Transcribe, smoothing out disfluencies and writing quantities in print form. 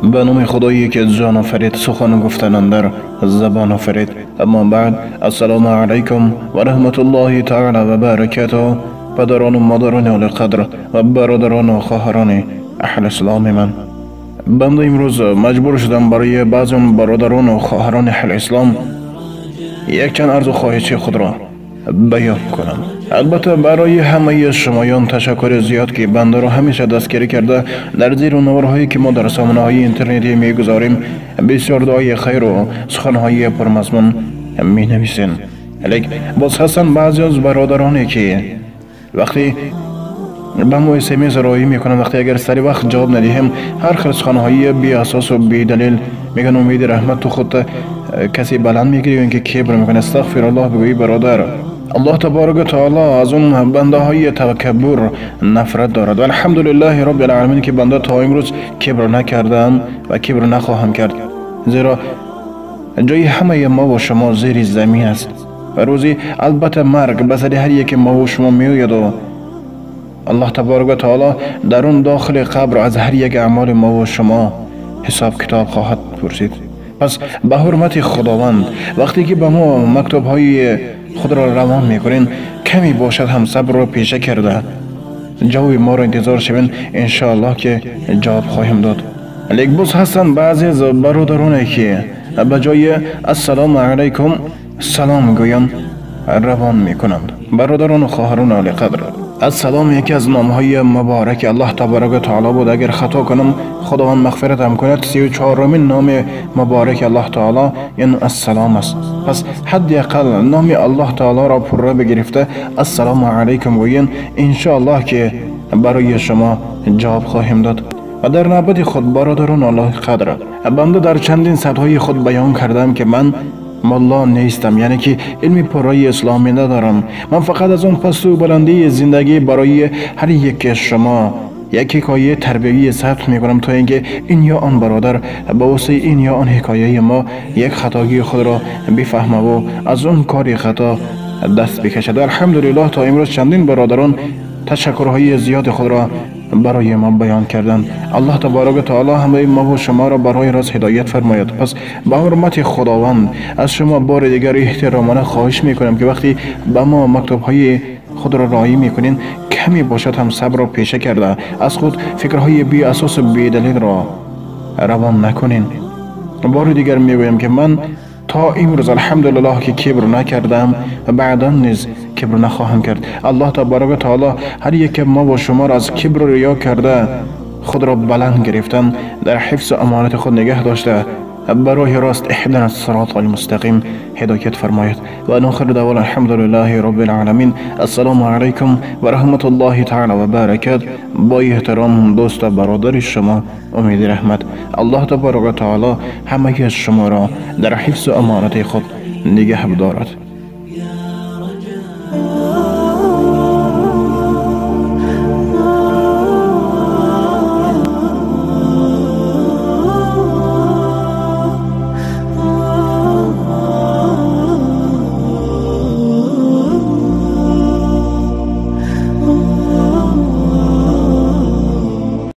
به نام خدایی که جان آفرید، سخن گفتن اندر زبان آفرید. اما بعد، السلام علیکم و رحمت الله تعالی و برکاته. پدران و مادران عالی قدر و برادران و خواهران اهل اسلام من، بنده امروز مجبور شدم برای بعض برادران و خواهران اهل اسلام یک چند عرض و خواهش خود را بیان کنم. البته برای همه شمایان تشکر زیاد که بنده را همیشه دستگیری کرده در زیر نوارهایی که ما در سامانه های اینترنتی میگذاریم بسیار دعای خیر و سخنهای پرمضمون می نویسین. لیکن باز هستن بعضی از برادرانی که وقتی به ما SMS رایی میکنن، وقتی اگر سری وقت جواب ندهیم هر خل سخنهای بی اساس و بی دلیل میگن امید رحمت تو خود کسی بلند میگیری و اینکه کبر میکنه. استغفر الله. بگویی برادر، الله تبارک و تعالی از اون بنده های تکبر نفرت دارد و الحمدلله رب العالمین که بنده تا امروز کبر نکردم و کبر نخواهم کرد، زیرا جای همه ما و شما زیر زمین است و روزی البته مرگ به سر هر یک ما و شما میآید و الله تبارک و تعالی در اون داخل قبر از هر یک اعمال ما و شما حساب کتاب خواهد پرسید. پس به حرمت خداوند وقتی که به ما مکتوب های خود را روان میکنین کمی باشد هم صبر را پیشه کرده جواب ما را انتظار شوین، انشاءالله که جواب خواهیم داد. لیک باز هستن بعضی از برادرانی که به جای السلام علیکم سلام گویان روان میکنند. برادران و خواهران عالی قدر، السلام یکی از نامهای مبارک الله تبارک و تعالی بود. اگر خطا کنم خداوند مغفرتم کند. 34مین نام مبارک الله تعالی یعنی السلام است. پس حداقل نام الله تعالی را پرره بگرفته السلام علیکم گویین، انشاءالله که برای شما جواب خواهیم داد. و در نوبت خود برادران الله قدر، بنده در چندین سطح‌های خود بیان کردم که من ملا نیستم، یعنی که علم پرای اسلامی ندارم. من فقط از اون پست و بلندی زندگی برای هر یک شما یک حکایه تربیوی ثبت میکنم تا اینکه این یا آن برادر به واسطه این یا آن حکایه ما یک خطاگی خود را بفهمه و از اون کاری خطا دست بکشد. الحمدلله تا امروز چندین برادران تشکرهای زیاد خود را برای ما بیان کردند. الله تبارک و تعالی همه ما و شما را برای راست هدایت فرماید. پس به حرمت خداوند از شما بار دیگر احترامانه خواهش میکنم که وقتی به ما مکتوب های خود را رایی میکنین کمی باشد هم صبر را پیشه کرده از خود فکرهای بی اساس و بی دلیل را روان نکنین. بار دیگر میگویم که من تا امروز الحمدلله که کبر نکردم و بعدا نیز کبر نخواهم کرد. الله تبارک و تعالی هر یک ما و شما را از کبر و ریا کرده خود را بلند گرفتن در حفظ امانت خود نگه داشته برای راست اهدنا الصراط المستقیم هدایت فرماید. و آخر دعوانا الحمدلله رب العالمین. السلام علیکم و رحمت الله تعالی و برکات. با احترام دوست و برادر شما امید رحمت. الله تبارک و تعالی همه شما را در حفظ امانت خود نگه بدارد.